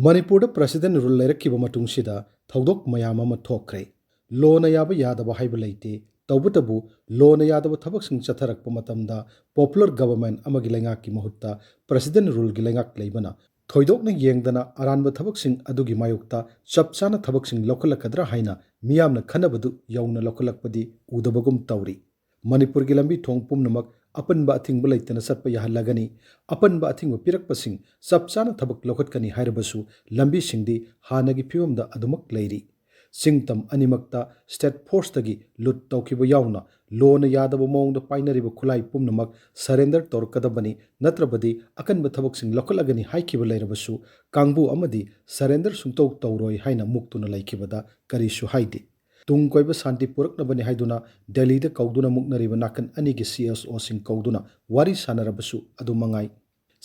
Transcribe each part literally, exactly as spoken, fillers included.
ꯃꯅꯤꯄꯨꯔꯗ president rule ꯂꯩꯔꯛꯈꯤꯕ ꯃꯇꯨꯡꯁꯤꯗ ꯊꯧꯗꯣꯛ ꯃꯌꯥꯝ ꯑꯃ ꯊꯣꯛꯈ꯭ꯔꯦ꯫ ꯂꯣꯅ ꯌꯥꯕ ꯌꯥꯗꯕ ꯍꯥꯏꯕ ꯂꯩꯇꯦ꯫ ꯇꯧꯕꯇꯕꯨ ꯂꯣꯅ ꯌꯥꯗꯕ ꯊꯕꯛꯁꯤꯡ ꯆꯠꯊꯔꯛꯄ ꯃꯇꯝꯗ ꯄꯣꯄꯨꯂꯔ ꯒꯕꯔꯃꯦꯟ ꯑꯃꯒꯤ ꯂꯩꯉꯥꯛꯀꯤ ꯃꯍꯨꯠꯇ ꯄ꯭ꯔꯁꯤꯗꯦꯟ ꯔꯨꯜꯒꯤ ꯂꯩꯉꯥꯛ ꯂꯩꯕꯅ ꯊꯣꯏꯗꯣꯛꯅ ꯌꯦꯡꯗꯅ ꯑꯔꯥꯟꯕ ꯊꯕꯛꯁꯤꯡ ꯑꯗꯨꯒꯤ ꯃꯥꯌꯣꯛꯇ ꯆꯞ ꯆꯥꯅ ꯊꯕꯛꯁꯤꯡ ꯂꯧꯈꯠꯂꯛꯀꯗ꯭ꯔꯥ ꯍꯥꯏꯅ ꯃꯤꯌꯥꯝꯅ ꯈꯟꯅꯕꯗꯨ ꯌꯧꯅ ꯂꯧꯈꯠꯂꯛꯄꯗꯤ ꯎꯗꯕꯒꯨꯝ ꯇꯧꯔꯤ꯫ ꯃꯅꯤꯄꯨꯔꯒꯤ ꯂꯝꯕꯤ ꯊꯣꯡ ꯄꯨꯝꯅꯃꯛ ꯑꯄꯟꯕ ꯑꯊꯤꯡꯕ ꯂꯩꯇꯅ ꯆꯠꯄ ꯌꯥꯍꯜꯂꯒꯅꯤ꯫ ꯑꯄꯟꯕ ꯑꯊꯤꯡꯕ ꯄꯤꯔꯛꯄꯁꯤꯡ ꯆꯞ ꯆꯥꯅ ꯊꯕꯛ ꯂꯧꯈꯠꯀꯅꯤ ꯍꯥꯏꯔꯕꯁꯨ ꯂꯝꯕꯤꯁꯤꯡꯗꯤ ꯍꯥꯟꯅꯒꯤ ꯐꯤꯕꯝꯗ ꯑꯗꯨꯃꯛ ꯂꯩꯔꯤ꯫ ꯆꯤꯡ ꯇꯝ ꯑꯅꯤꯃꯛꯇ ꯁ꯭ꯇꯦꯠ ꯐꯣꯔꯁꯇꯒꯤ ꯂꯨꯠ ꯇꯧꯈꯤꯕ ꯌꯥꯎꯅ ꯂꯣꯅ ꯌꯥꯗꯕ ꯃꯑꯣꯡꯗ ꯄꯥꯏꯅꯔꯤꯕ ꯈꯨꯠꯂꯥꯏ ꯄꯨꯝꯅꯃꯛ ꯁꯔꯦꯟꯗꯔ ꯇꯧꯔꯛꯀꯗꯕꯅꯤ, ꯅꯠꯇ꯭ꯔꯕꯗꯤ ꯑꯀꯟꯕ ꯊꯕꯛꯁꯤꯡ ꯂꯧꯈꯠꯂꯒꯅꯤ ꯍꯥꯏꯈꯤꯕ ꯂꯩꯔꯕꯁꯨ ꯀꯥꯡꯕꯨ ꯑꯃꯗꯤ ꯁꯔꯦꯟꯗꯔ ꯁꯨꯡꯇꯧ ꯇꯧꯔꯣꯏ ꯍꯥꯏꯅ ꯃꯨꯛꯇꯨꯅ ꯂꯩꯈꯤꯕꯗ ꯀꯔꯤꯁꯨ ꯍꯥꯏꯗꯦ꯫ ꯇꯨꯡ ꯀꯣꯏꯕ ꯁꯥꯟꯇꯤ ꯄꯨꯔꯛꯅꯕꯅꯤ ꯍꯥꯏꯗꯨꯅ ꯗꯦꯜꯂꯤꯗ ꯀꯧꯗꯨꯅ ꯃꯨꯛꯅꯔꯤꯕ ꯅꯥꯀꯟ ꯑꯅꯤꯒꯤ ꯁꯤ ꯑꯦꯁ ꯑꯣꯁꯤꯡ ꯀꯧꯗꯨꯅ ꯋꯥꯔꯤ ꯁꯥꯟꯅꯔꯕꯁꯨ ꯑꯗꯨ ꯃꯉꯥꯏ꯫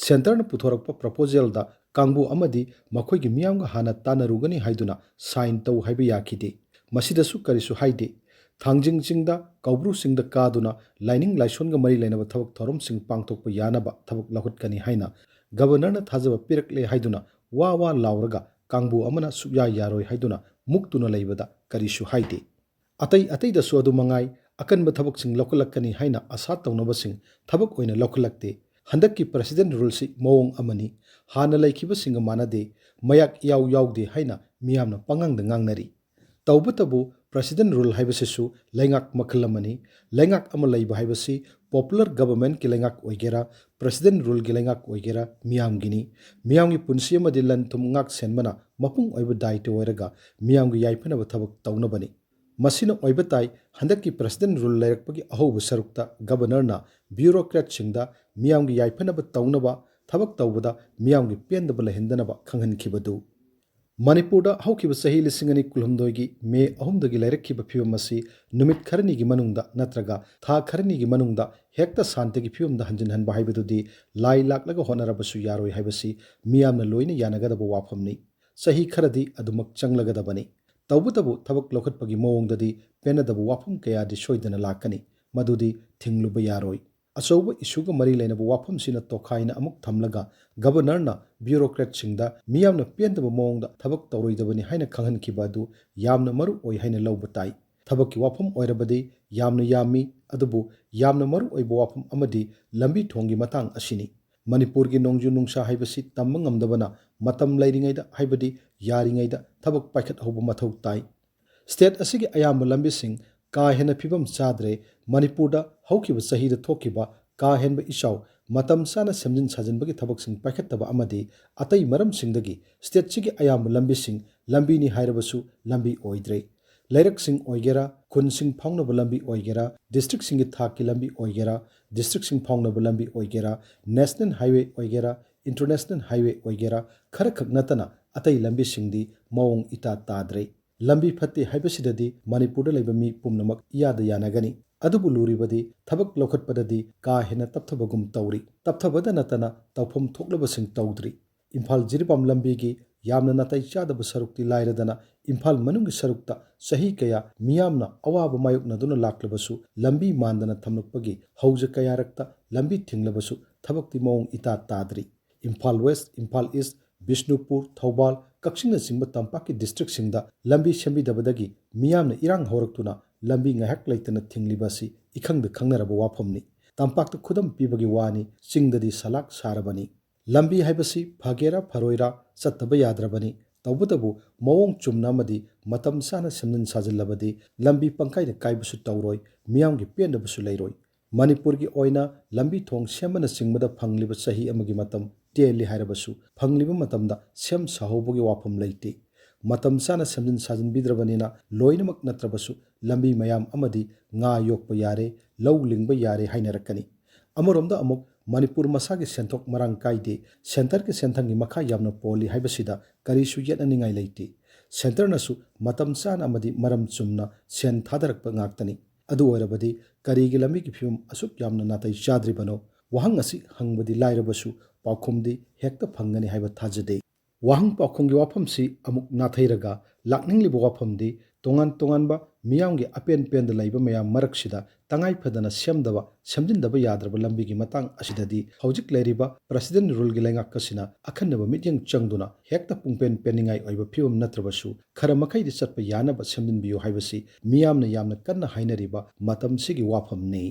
ꯁꯦꯟꯇꯔꯅ ꯄꯨꯊꯣꯔꯛꯄ ꯄ꯭ꯔꯄꯣꯖꯦꯜꯗ ꯀꯥꯡꯕꯨ ꯑꯃꯗꯤ ꯃꯈꯣꯏꯒꯤ ꯃꯤꯌꯥꯝꯒ ꯍꯥꯟꯅ ꯇꯥꯟꯅꯔꯨꯒꯅꯤ ꯍꯥꯏꯗꯨꯅ ꯁꯥꯏꯟ ꯇꯧ ꯍꯥꯏꯕ ꯌꯥꯈꯤꯗꯦ꯫ ꯃꯁꯤꯗꯁꯨ ꯀꯔꯤꯁꯨ ꯍꯥꯏꯗꯦ꯫ ꯊꯥꯡꯖꯤꯡ ꯆꯤꯡꯗ, ꯀꯧꯕ꯭ꯔꯨ ꯆꯤꯡꯗ ꯀꯥꯗꯨꯅ ꯂꯥꯏꯅꯤꯡ ꯂꯥꯏꯁꯣꯟꯒ ꯃꯔꯤ ꯂꯩꯅꯕ ꯊꯕꯛ ꯊꯧꯔꯝꯁꯤꯡ ꯄꯥꯡꯊꯣꯛꯄ ꯌꯥꯅꯕ ꯊꯕꯛ ꯂꯧꯈꯠꯀꯅꯤ ꯍꯥꯏꯅ ꯒꯕꯔꯅꯔꯅ ꯊꯥꯖꯕ ꯄꯤꯔꯛꯂꯦ ꯍꯥꯏꯗꯨꯅ ꯋꯥ ꯋꯥ ꯂꯥꯎꯔꯒ ꯀꯥꯡꯕꯨ ꯑꯃꯅ ꯁꯨꯛꯌꯥ ꯌꯥꯔꯣꯏ ꯍꯥꯏꯗꯨꯅ ꯃꯨꯛꯇꯨꯅ ꯂꯩꯕꯗ ꯀꯔꯤꯁꯨ ꯍꯥꯏꯗꯦ꯫ ꯑꯇꯩ ꯑꯇꯩꯗꯁꯨ ꯑꯗꯨ ꯃꯉꯥꯏ, ꯑꯀꯟꯕ ꯊꯕꯛꯁꯤꯡ ꯂꯧꯈꯠꯂꯛꯀꯅꯤ ꯍꯥꯏꯅ ꯑꯁꯥ ꯇꯧꯅꯕꯁꯤꯡ ꯊꯕꯛ ꯑꯣꯏꯅ ꯂꯧꯈꯠꯂꯛꯇꯦ꯫ ꯍꯟꯗꯛꯀꯤ ꯄ꯭ꯔꯁꯤꯗꯦꯟ ꯔꯨꯜꯁꯤ ꯃꯑꯣꯡ ꯑꯃꯅꯤ꯫ ꯍꯥꯟꯅ ꯂꯩꯈꯤꯕꯁꯤꯡꯒ ꯃꯥꯟꯅꯗꯦ, ꯃꯌꯥꯛ ꯏꯌꯥꯎ ꯌꯥꯎꯗꯦ ꯍꯥꯏꯅ ꯃꯤꯌꯥꯝꯅ ꯄꯉꯥꯡꯗ ꯉꯥꯡꯅꯔꯤ꯫ ꯇꯧꯕꯇꯕꯨ ꯄ꯭ꯔꯁꯤꯗꯦꯟ ꯔꯨꯜ ꯍꯥꯏꯕꯁꯤꯁꯨ ꯂꯩꯉꯥꯛ ꯃꯈꯜ ꯑꯃꯅꯤ꯫ ꯂꯩꯉꯥꯛ ꯑꯃ ꯂꯩꯕ ꯍꯥꯏꯕꯁꯤ ꯄꯣꯄꯨꯂꯔ ꯒꯕꯔꯃꯦꯟꯠꯀꯤ ꯂꯩꯉꯥꯛ ꯑꯣꯏꯒꯦꯔꯥ, ꯄ꯭ꯔꯁꯤꯗꯦꯟ ꯔꯨꯜꯒꯤ ꯂꯩꯉꯥꯛ ꯑꯣꯏꯒꯦꯔꯥ, ꯃꯤꯌꯥꯝꯒꯤꯅꯤ꯫ ꯃꯤꯌꯥꯝꯒꯤ ꯄꯨꯟꯁꯤ ꯑꯃꯗꯤ ꯂꯟ ꯊꯨꯝ ꯉꯥꯛ ꯁꯦꯟꯕꯅ ꯃꯄꯨꯡ ꯑꯣꯏꯕ ꯗꯥꯏꯇ꯭ꯋ ꯑꯣꯏꯔꯒ ꯃꯤꯌꯥꯝꯒꯤ ꯌꯥꯏꯐꯅꯕ ꯊꯕꯛ ꯇꯧꯅꯕꯅꯤ꯫ ꯃꯁꯤꯅ ꯑꯣꯏꯕ ꯇꯥꯏ, ꯍꯟꯗꯛꯀꯤ ꯄ꯭ꯔꯁꯤꯗꯦꯟ ꯔꯨꯜ ꯂꯩꯔꯛꯄꯒꯤ ꯑꯍꯧꯕ ꯁꯔꯨꯛꯇ ꯒꯕꯔꯅꯔꯅ ꯕ꯭ꯌꯨꯔꯣꯀ꯭ꯔꯦꯠꯁꯤꯡꯗ ꯃꯤꯌꯥꯝꯒꯤ ꯌꯥꯏꯐꯅꯕ ꯇꯧꯅꯕ, ꯊꯕꯛ ꯇꯧꯕꯗ ꯃꯤꯌꯥꯝꯒꯤ ꯄꯦꯟꯗꯕ ꯂꯩꯍꯟꯗꯅꯕ ꯈꯪꯍꯟꯈꯤꯕꯗꯨ꯫ ꯃꯅꯤꯄꯨꯔꯗ ꯍꯧꯈꯤꯕ ꯆꯍꯤ ꯂꯤꯁꯤꯡ ꯑꯅꯤ ꯀꯨꯟꯍꯨꯝꯗꯣꯏꯒꯤ ꯃꯦ ꯑꯍꯨꯝꯗꯒꯤ ꯂꯩꯔꯛꯈꯤꯕ ꯐꯤꯕꯝ ꯑꯁꯤ ꯅꯨꯃꯤꯠ ꯈꯔꯅꯤꯒꯤ ꯃꯅꯨꯡꯗ ꯅꯠꯇ꯭ꯔꯒ ꯊꯥ ꯈꯔꯅꯤꯒꯤ ꯃꯅꯨꯡꯗ ꯍꯦꯛꯇ ꯁꯥꯟꯇꯤꯒꯤ ꯐꯤꯕꯝꯗ ꯍꯟꯖꯤꯟꯍꯟꯕ ꯍꯥꯏꯕꯗꯨꯗꯤ ꯂꯥꯏ ꯂꯥꯛꯂꯒ ꯍꯣꯠꯅꯔꯕꯁꯨ ꯌꯥꯔꯣꯏ ꯍꯥꯏꯕꯁꯤ ꯃꯤꯌꯥꯝꯅ ꯂꯣꯏꯅ ꯌꯥꯅꯒꯗꯕ ꯋꯥꯐꯝꯅꯤ꯫ ꯆꯍꯤ ꯈꯔꯗꯤ ꯑꯗꯨꯃꯛ ꯆꯪꯂꯒꯗꯕꯅꯤ꯫ ꯇꯧꯕꯇꯕꯨ ꯊꯕꯛ ꯂꯧꯈꯠꯄꯒꯤ ꯃꯑꯣꯡꯗꯗꯤ ꯄꯦꯟꯅꯗꯕ ꯋꯥꯐꯝ ꯀꯌꯥꯗꯤ ꯁꯣꯏꯗꯅ ꯂꯥꯛꯀꯅꯤ꯫ ꯃꯗꯨꯗꯤ ꯊꯤꯡꯂꯨꯕ ꯌꯥꯔꯣꯏ꯫ ꯑꯆꯧꯕ ꯏꯁꯨꯒ ꯃꯔꯤ ꯂꯩꯅꯕ ꯋꯥꯐꯝꯁꯤꯅ ꯇꯣꯈꯥꯏꯅ ꯑꯃꯨꯛ ꯊꯝꯂꯒ ꯒꯕꯔꯅꯔꯅ ꯕ꯭ꯌꯨꯔꯣꯀ꯭ꯔꯦꯠꯁꯤꯡꯗ ꯃꯤꯌꯥꯝꯅ ꯄꯦꯟꯗꯕ ꯃꯑꯣꯡꯗ ꯊꯕꯛ ꯇꯧꯔꯣꯏꯗꯕꯅꯤ ꯍꯥꯏꯅ ꯈꯪꯍꯟꯈꯤꯕ ꯑꯗꯨ ꯌꯥꯝꯅ ꯃꯔꯨ ꯑꯣꯏ ꯍꯥꯏꯅ ꯂꯧꯕ ꯇꯥꯏ꯫ ꯊꯕꯛꯀꯤ ꯋꯥꯐꯝ ꯑꯣꯏꯔꯕꯗꯤ ꯌꯥꯝꯅ ꯌꯥꯝꯃꯤ, ꯑꯗꯨꯕꯨ ꯌꯥꯝꯅ ꯃꯔꯨ ꯑꯣꯏꯕ ꯋꯥꯐꯝ ꯑꯃꯗꯤ ꯂꯝꯕꯤ ꯊꯣꯡꯒꯤ ꯃꯇꯥꯡ ꯑꯁꯤꯅꯤ꯫ ꯃꯅꯤꯄꯨꯔꯒꯤ ꯅꯣꯡꯖꯨ ꯅꯨꯡꯁꯥ ꯍꯥꯏꯕꯁꯤ ꯇꯝꯕ ꯉꯝꯗꯕꯅ ꯃꯇꯝ ꯂꯩꯔꯤꯉꯩꯗ, ꯍꯥꯏꯕꯗꯤ ꯌꯥꯔꯤꯉꯩꯗ ꯊꯕꯛ ꯄꯥꯏꯈꯠꯍꯧꯕ ꯃꯊꯧ ꯇꯥꯏ꯫ ꯁ꯭ꯇꯦꯠ ꯑꯁꯤꯒꯤ ꯑꯌꯥꯝꯕ ꯂꯝꯕꯤꯁꯤꯡ ꯀꯥ ꯍꯦꯟꯅ ꯐꯤꯕꯝ ꯆꯥꯗ꯭ꯔꯦ꯫ ꯃꯅꯤꯄꯨꯔꯗ ꯍꯧꯈꯤꯕ ꯆꯍꯤꯗ ꯊꯣꯛꯈꯤꯕ ꯀꯥ ꯍꯦꯟꯕ ꯏꯆꯥꯎ, ꯃꯇꯝ ꯆꯥꯅ ꯁꯦꯝꯖꯤꯟ ꯁꯥꯖꯤꯟꯕꯒꯤ ꯊꯕꯛꯁꯤꯡ ꯄꯥꯏꯈꯠꯇꯕ ꯑꯃꯗꯤ ꯑꯇꯩ ꯃꯔꯝꯁꯤꯡꯗꯒꯤ ꯁ꯭ꯇꯦꯠꯁꯤꯒꯤ ꯑꯌꯥꯝꯕ ꯂꯝꯕꯤꯁꯤꯡ ꯂꯝꯕꯤꯅꯤ ꯍꯥꯏꯔꯕꯁꯨ ꯂꯝꯕꯤ ꯑꯣꯏꯗ꯭ꯔꯦ꯫ ꯂꯩꯔꯛꯁꯤꯡ ꯑꯣꯏꯒꯦꯔꯥ, ꯈꯨꯟꯁꯤꯡ ꯐꯥꯎꯅꯕ ꯂꯝꯕꯤ ꯑꯣꯏꯒꯦꯔꯥ, ꯗꯤꯁꯇ꯭ꯔꯤꯛꯁꯤꯡꯒꯤ ꯊꯥꯛꯀꯤ ꯂꯝꯕꯤ ꯑꯣꯏꯒꯦꯔꯥ, ꯗꯤꯁꯇ꯭ꯔꯤꯛꯁꯤꯡ ꯐꯥꯎꯅꯕ ꯂꯝꯕꯤ ꯑꯣꯏꯒꯦꯔꯥ, ꯅꯦꯁꯅꯦꯜ ꯍꯥꯏꯋꯦ ꯑꯣꯏꯒꯦꯔꯥ, ꯏꯟꯇꯔꯅꯦꯁꯅꯦꯜ ꯍꯥꯏꯋꯦ ꯑꯣꯏꯒꯦꯔꯥ, ꯈꯔꯈꯛ ꯅꯠꯇꯅ ꯑꯇꯩ ꯂꯝꯕꯤꯁꯤꯡꯗꯤ ꯃꯑꯣꯡ ꯏꯇꯥ ꯇꯥꯗ꯭ꯔꯦ꯫ ꯂꯝꯕꯤ ꯐꯠꯇꯦ ꯍꯥꯏꯕꯁꯤꯗꯗꯤ ꯃꯅꯤꯄꯨꯔꯗ ꯂꯩꯕ ꯃꯤ ꯄꯨꯝꯅꯃꯛ ꯏꯌꯥꯗ ꯌꯥꯅꯒꯅꯤ꯫ ꯑꯗꯨꯕꯨ ꯂꯨꯔꯤꯕꯗꯤ ꯊꯕꯛ ꯂꯧꯈꯠꯄꯗꯗꯤ ꯀꯥ ꯍꯦꯟꯅ ꯇꯞꯊꯕꯒꯨꯝ ꯇꯧꯔꯤ꯫ ꯇꯞꯊꯕꯗ ꯅꯠꯇꯅ ꯇꯧꯐꯝ ꯊꯣꯛꯂꯕꯁꯤꯡ ꯇꯧꯗ꯭ꯔꯤ꯫ ꯏꯝꯐꯥꯜ ꯖꯤꯔꯤꯕꯥꯝ ꯂꯝꯕꯤꯒꯤ ꯌꯥꯝꯅ ꯅꯥꯇꯩ ꯆꯥꯗꯕ ꯁꯔꯨꯛꯇꯤ ꯂꯥꯏꯔꯗꯅ, ꯏꯝꯐꯥꯜ ꯃꯅꯨꯡꯒꯤ ꯁꯔꯨꯛꯇ ꯆꯍꯤ ꯀꯌꯥ ꯃꯤꯌꯥꯝꯅ ꯑꯋꯥꯕ ꯃꯥꯌꯣꯛꯅꯗꯨꯅ ꯂꯥꯛꯂꯕꯁꯨ, ꯂꯝꯕꯤ ꯃꯥꯟꯗꯅ ꯊꯝꯂꯛꯄꯒꯤ ꯍꯧꯖ ꯀꯌꯥꯔꯛꯇ ꯂꯝꯕꯤ ꯊꯤꯡꯂꯕꯁꯨ ꯊꯕꯛꯇꯤ ꯃꯑꯣꯡ ꯏꯇꯥ ꯇꯥꯗ꯭ꯔꯤ꯫ ꯏꯝꯐꯥꯜ ꯋꯦꯁ, ꯏꯝꯐꯥꯜ ꯏꯁ, ꯕꯤꯁꯅꯨꯄꯨꯔ, ꯊꯧꯕꯥꯜ, ꯀꯛꯆꯤꯡꯅꯆꯤꯡꯕ ꯇꯝꯄꯥꯛꯀꯤ ꯗꯤꯁꯇ꯭ꯔꯤꯛꯁꯤꯡꯗ ꯂꯝꯕꯤ ꯁꯦꯝꯕꯤꯗꯕꯗꯒꯤ ꯃꯤꯌꯥꯝꯅ ꯏꯔꯥꯡ ꯍꯧꯔꯛꯇꯨꯅ ꯂꯝꯕꯤ ꯉꯥꯏꯍꯥꯛ ꯂꯩꯇꯅ ꯊꯤꯡꯂꯤꯕ ꯑꯁꯤ ꯏꯈꯪꯗ ꯈꯪꯅꯔꯕ ꯋꯥꯐꯝꯅꯤ꯫ ꯇꯝꯄꯥꯛꯇ ꯈꯨꯗꯝ ꯄꯤꯕꯒꯤ ꯋꯥꯅꯤ, ꯆꯤꯡꯗꯗꯤ ꯁꯂꯥꯛ ꯁꯥꯔꯕꯅꯤ꯫ ꯂꯝꯕꯤ ꯍꯥꯏꯕꯁꯤ ꯐꯒꯦꯔꯥ ꯐꯔꯣꯏꯔꯥ ꯆꯠꯇꯕ ꯌꯥꯗ꯭ꯔꯕꯅꯤ꯫ ꯇꯧꯕꯇꯕꯨ ꯃꯑꯣꯡ ꯆꯨꯝꯅ ꯑꯃꯗꯤ ꯃꯇꯝ ꯆꯥꯅ ꯁꯦꯝꯖꯤꯟ ꯁꯥꯖꯤꯜꯂꯕꯗꯤ ꯂꯝꯕꯤ ꯄꯪꯀꯥꯏꯗ ꯀꯥꯏꯕꯁꯨ ꯇꯧꯔꯣꯏ, ꯃꯤꯌꯥꯝꯒꯤ ꯄꯦꯟꯗꯕꯁꯨ ꯂꯩꯔꯣꯏ꯫ ꯃꯅꯤꯄꯨꯔꯒꯤ ꯑꯣꯏꯅ ꯂꯝꯕꯤ ꯊꯣꯡ ꯁꯦꯝꯕꯅꯆꯤꯡꯕꯗ ꯐꯪꯂꯤꯕ ꯆꯍꯤ ꯑꯃꯒꯤ ꯃꯇꯝ ꯇꯦꯜꯂꯤ ꯍꯥꯏꯔꯕꯁꯨ, ꯐꯪꯂꯤꯕ ꯃꯇꯝꯗ ꯁꯦꯝ ꯁꯥꯍꯧꯕꯒꯤ ꯋꯥꯐꯝ ꯂꯩꯇꯦ꯫ ꯃꯇꯝ ꯆꯥꯅ ꯁꯦꯝꯖꯤꯟ ꯁꯥꯖꯤꯟꯕꯤꯗ꯭ꯔꯕꯅꯤꯅ ꯂꯣꯏꯅꯃꯛ ꯅꯠꯇ꯭ꯔꯕꯁꯨ ꯂꯝꯕꯤ ꯃꯌꯥꯝ ꯑꯃꯗꯤ ꯉꯥ ꯌꯣꯛꯄ ꯌꯥꯔꯦ, ꯂꯧ ꯂꯤꯡꯕ ꯌꯥꯔꯦ ꯍꯥꯏꯅꯔꯛꯀꯅꯤ꯫ ꯑꯃꯔꯣꯝꯗ ꯑꯃꯨꯛ ꯃꯅꯤꯄꯨꯔ ꯃꯁꯥꯒꯤ ꯁꯦꯟꯊꯣꯛ ꯃꯔꯥꯡ ꯀꯥꯏꯗꯦ, ꯁꯦꯟꯇꯔꯒꯤ ꯁꯦꯟꯊꯪꯒꯤ ꯃꯈꯥ ꯌꯥꯝꯅ ꯄꯣꯜꯂꯤ ꯍꯥꯏꯕꯁꯤꯗ ꯀꯔꯤꯁꯨ ꯌꯦꯠꯅꯅꯤꯡꯉꯥꯏ ꯂꯩꯇꯦ꯫ ꯁꯦꯟꯇꯔꯅꯁꯨ ꯃꯇꯝ ꯆꯥꯅ ꯑꯃꯗꯤ ꯃꯔꯝ ꯆꯨꯝꯅ ꯁꯦꯟ ꯊꯥꯗꯔꯛꯄ ꯉꯥꯛꯇꯅꯤ꯫ ꯑꯗꯨ ꯑꯣꯏꯔꯕꯗꯤ ꯀꯔꯤꯒꯤ ꯂꯝꯕꯤꯒꯤ ꯐꯤꯕꯝ ꯑꯁꯨꯛ ꯌꯥꯝꯅ ꯅꯥꯇꯩ ꯆꯥꯗ꯭ꯔꯤꯕꯅꯣ? ꯋꯥꯍꯪ ꯑꯁꯤ ꯍꯪꯕꯗꯤ ꯂꯥꯏꯔꯕꯁꯨ ꯄꯥꯎꯈꯨꯝꯗꯤ ꯍꯦꯛꯇ ꯐꯪꯒꯅꯤ ꯍꯥꯏꯕ ꯊꯥꯖꯗꯦ꯫ ꯋꯥꯍꯪ ꯄꯥꯎꯈꯨꯝꯒꯤ ꯋꯥꯐꯝꯁꯤ ꯑꯃꯨꯛ ꯅꯥꯊꯩꯔꯒ ꯂꯥꯛꯅꯤꯡꯂꯤꯕ ꯋꯥꯐꯝꯗꯤ ꯇꯣꯉꯥꯟ ꯇꯣꯉꯥꯟꯕ ꯃꯤꯌꯥꯝꯒꯤ ꯑꯄꯦꯟ ꯄꯦꯟꯗ ꯂꯩꯕ ꯃꯌꯥꯝ ꯃꯔꯛꯁꯤꯗ ꯇꯉꯥꯏ ꯐꯗꯅ ꯁꯦꯝꯗꯕ, ꯁꯦꯝꯖꯤꯟꯗꯕ ꯌꯥꯗ꯭ꯔꯕ ꯂꯝꯕꯤꯒꯤ ꯃꯇꯥꯡ ꯑꯁꯤꯗꯗꯤ ꯍꯧꯖꯤꯛ ꯂꯩꯔꯤꯕ President Ruleꯒꯤ ꯂꯩꯉꯥꯛ ꯑꯁꯤꯅ ꯑꯈꯟꯅꯕ ꯃꯤꯠꯌꯦꯡ ꯆꯪꯗꯨꯅ ꯍꯦꯛꯇ ꯄꯨꯡꯄꯦꯟ ꯄꯦꯟꯅꯤꯡꯉꯥꯏ ꯑꯣꯏꯕ ꯐꯤꯕꯝ ꯅꯠꯇ꯭ꯔꯕꯁꯨ ꯈꯔ ꯃꯈꯩꯗꯤ ꯆꯠꯄ ꯌꯥꯅꯕ ꯁꯦꯝꯖꯤꯟꯕꯤꯌꯨ ꯍꯥꯏꯕꯁꯤ ꯃꯤꯌꯥꯝꯅ ꯌꯥꯝꯅ ꯀꯟꯅ ꯍꯥꯏꯅꯔꯤꯕ ꯃꯇꯝꯁꯤꯒꯤ ꯋꯥꯐꯝꯅꯤ꯫